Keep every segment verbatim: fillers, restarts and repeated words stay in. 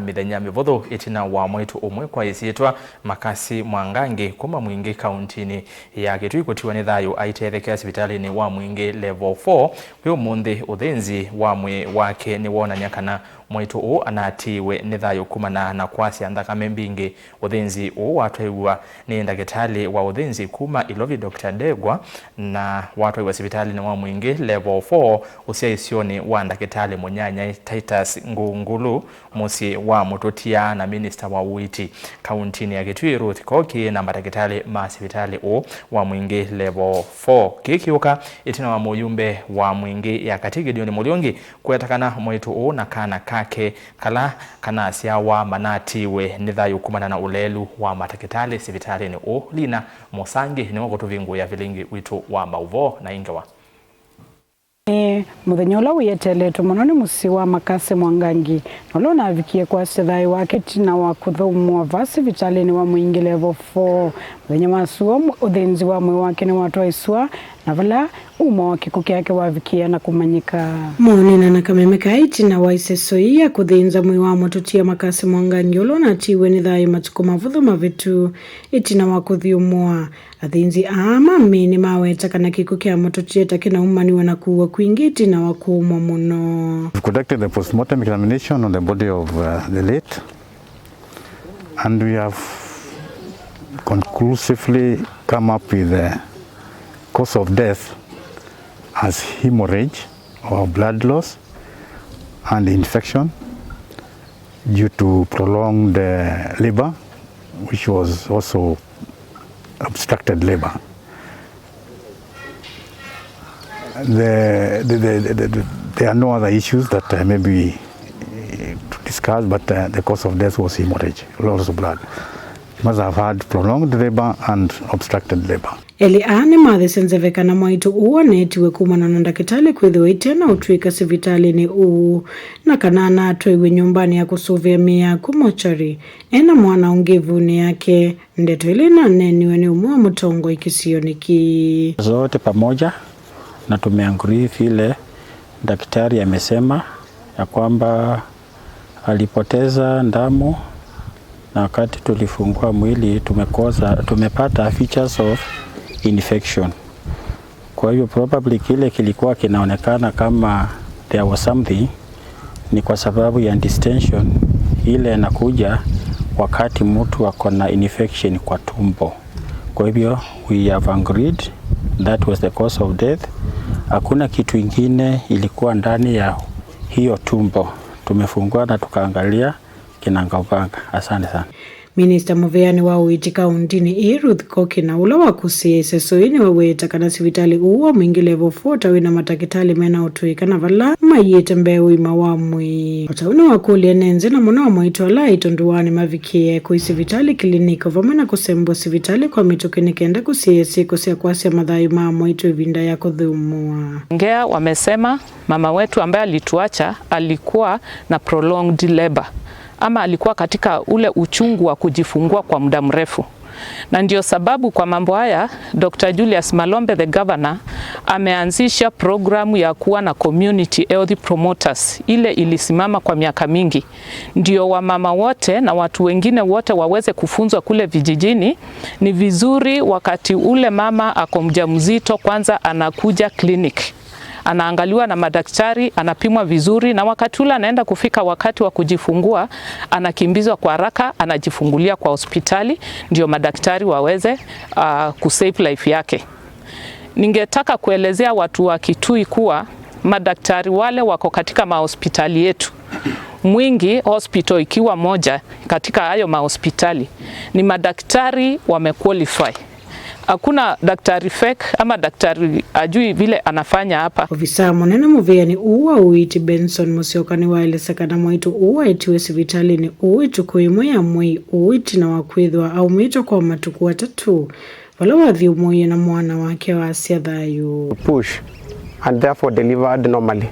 Mĩthenya mĩvũthũ ĩtina wa mwaitũ ũmwe kwa ĩsyĩtwa Makasi Mwangangi kuma Mwingi kauntinĩ ya Kitui kũtiwa nĩ thayũ aitethekea sivitalĩnĩ wa Mwingi Level four kwĩ ũmũnthĩ, ũthĩnzi wa mwĩĩ wake nĩwonany'a kana mwaitũ ũũ anatiiwe nĩ thayũ kumana na kwasya nthakame mbingĩ. Ũthĩnzi ũũ watwaiw'a nĩ ndakĩtalĩ wa ũthĩnzi kuma Ilovi, Doctor Ndegwa, na watwaiwa sivitalĩnĩ wa Mwingi Level four ũsyaĩĩsyonĩ wa ndakĩtalĩ mũnyanyae Titus Ngungulu, mũsyĩ wa mũtũtia na minista wa ũiiti kauntinĩ ya Kitui Ruth Koki na matakĩtalĩ ma sivitalĩ ũũ wa Mwingi Level four. Kĩĩ kĩũka ĩtina wa mũyumbe wa Mwingi ya Katĩ Gideon Muriungi kũweta kana mwaitũ ũũ na kana kake kala kanasyawa manatiiwe nĩ thayũ kumana na ũleelu wa matakĩtalĩ sivitalĩnĩ ũũ. Lina Mũsangi nĩwe ũkũtũvingũĩa vilingi witũ wa maũvoo na ĩ ngewa. Ĩĩ, mũthenya ũla wĩeteeletwe mũno nĩ mũsyĩ wa Makasi Mwangangi, na ũla ũnavikie kwasya thayũ wake ĩtina wa kũthũmũa va sivitalĩnĩ wa Mwingi Level four. Mũthenya wa sua, ũthĩnzi wa mwĩĩ wake nĩwatwaĩswa, na vala ũmo wa kĩkw'ũ kyake wavikĩĩa na kũmanyĩka. Maũneena na kameme kaa ĩtina wa ĩseso ii ya kũthĩnza mwĩĩ wa mũtũtia Makasi Mwangangi, ũla ũnatiiwe nĩ thayũ matukũ mavũthũ mavĩtu ĩtina wa kũthyũmũa. Athĩnzi aa ma mĩĩ nĩmaweta kana kĩkw'ũ kya mũtũtia ta kĩnaumaniwe na kũua kwingĩ ĩtina wa kũũmwa mũno. We've conducted the postmortem examination on the body of, uh, the late, and we have conclusively come up with the cause of death as hemorrhage or blood loss and infection due to prolonged, uh, labor, which was also obstructed labor. The, the, the, the, the, there are no other issues that, uh, may be, uh, to discuss, but, uh, the cause of death was hemorrhage, loss of blood. He must have had prolonged labor and obstructed labor. Elĩ aa nĩmathesye nzeve kana mwaitũ ũũ aneetiwe kumana na ndakĩtalĩ kwĩthĩwa ĩte na ũtw'ĩka sivitalĩnĩ ũũ, na kana anatwaiwe nyũmbanĩ ya kũsũvĩa mĩĩ ya ku mochari e na mwana ũngĩ ĩvunĩ yake. Ndeto ĩla ĩnaneeniwe nĩ ũmwe wa mũtongoi kĩsionĩ kĩĩ. Zote pamoja na tumeagree vile daktari amesema ya kwamba alipoteza damu, na wakati tulifungua mwili tumekosa, tumepata features of infection. Kwa hivyo probably kile kilikuwa kinaonekana kama there was something ni kwa sababu ya distension ile inakuja wakati mtu ako na infection kwa tumbo. Kwa hivyo we have agreed that was the cause of death. Hakuna kitu ingine ilikuwa ndani ya hiyo tumbo. Tumefungua na tukaangalia kinaga ubaga. Asante sana. Minista mũveani wa ũiiti kauntinĩ ĩĩ Ruth Koki, na ũla wakũsĩĩa ĩseso ĩĩ nĩwaweta kana sivitalĩ ũũ wa Mwingi Level four ta wĩna matakĩtalĩ mena ũtũĩka na vala maiĩte mbee ũima wa mwĩĩ. O ta ũu nĩwakũlya ene nzĩ na mũno amwaitũ ala aitũ ndũanĩ mavikĩe kũi sivitalĩ, clinic, o vamwe na kũsembwa sivitalĩ kwa mĩtũkĩ nĩ kenda kũsĩĩa syĩko sya kwasya mathayũ ma amwaitũ ĩvinda ya kũthũmũa. Ngea wamesema mama wetu ambaye alituacha alikuwa na prolonged labor, ama alikuwa katika ule uchungu wa kujifungua kwa muda mrefu. Na ndio sababu kwa mambo haya, Doctor Julius Malombe, the governor, ameanzisha programu ya kuwa na community health promoters, ile ilisimama kwa miaka mingi. Ndio wamama wote na watu wengine wote waweze kufunzwa kule vijijini. Ni vizuri wakati ule mama ako mjamzito, kwanza anakuja clinic. Anaangaliwa na madaktari, anapimwa vizuri, na wakati ule anaenda kufika wakati wa kujifungua, anakimbizwa kwa haraka, anajifungulia kwa hospitali, ndio madaktari waweze, ah, kusave life yake. Ningetaka kuelezea watu wa Kitui kuwa madaktari wale wako katika mahospitali yetu, Mwingi Hospital ikiwa moja katika hayo mahospitali, ni madaktari wamequalify. Hakuna daktari fake ama daktari ajui vile anafanya hapa. Ofisa mũnene mũveani ũũ wa ũiiti Benson Musyoka nĩwaelesya kana mwaitũ ũũ waetiwe sivitalĩnĩ ũũ ĩtukũ ĩmwe ya mwei ũũ ĩtina wa kwĩthĩwa aumĩtwe kwa matukũ atatũ vala wathyũmũie na mwana wake wasya thayũ. Push and therefore delivered normally,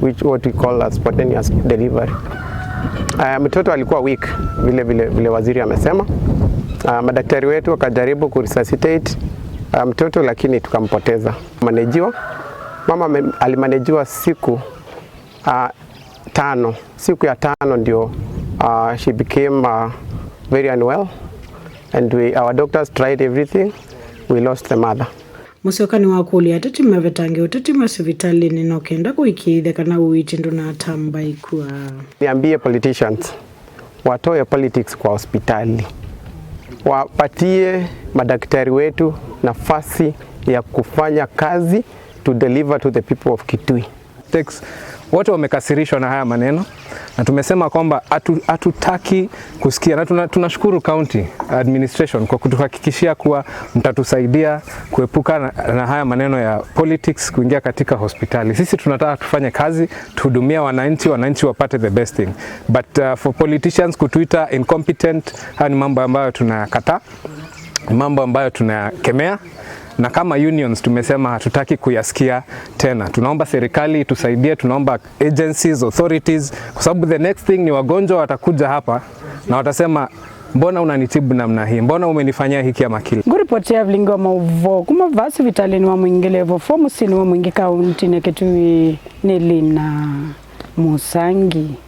which what we call a spontaneous delivery. Uh, mtoto alikuwa weak vile, vile, vile waziri amesema. Uh, madaktari wetu wakajaribu kuresuscitate, uh, mtoto, lakini tukampoteza. Manejiwa, mama ame-, alimanejiwa siku, uh, tano. Siku ya tano ndio Uh, she became uh, very unwell, and we, our doctors tried everything. We lost the mother. Mũsyoka nĩwakũlya ateti mavetange ũteti masivitalĩnĩ no kenda kũĩkĩĩthya kana ũiiti ndũnatambaĩkw'a. Niambie politicians watoe politics kwa hospitali, wapatie madaktari wetu nafasi ya kufanya kazi to deliver to the people of Kitui. Tex, wote wamekasirishwa na haya maneno na tumesema kwamba hatu- hatutaki kusikia, na tuna- tunashukuru county administration kwa kutuhakikishia kuwa mtatusaidia kuepuka na, na haya maneno ya politics kuingia katika hospitali. Sisi tunataka tufanye kazi, tuhudumia wananchi, wananchi wapate the best thing, but uh, for politicians kutuita incompetent, haya ni mambo ambayo tunayakataa, mambo ambayo tunayakemea, na kama unions tumesema hatutaki kuyasikia tena. Tunaomba serikali itusaidie, tunaomba agencies, authorities, kwa sababu the next thing ni wagonjwa watakuja hapa na watasema, mbona unanitibu namna hii, mbona umenifanyia hiki ama kile. Ngũripoti ya vilingi wa maũvoo kuma vaa sivitalĩnĩ wa Mwingĩ Level four mũsyĩnĩ wa Mwingĩ kaũntĩnĩ ya Kitui nĩ Lina Mũsangi.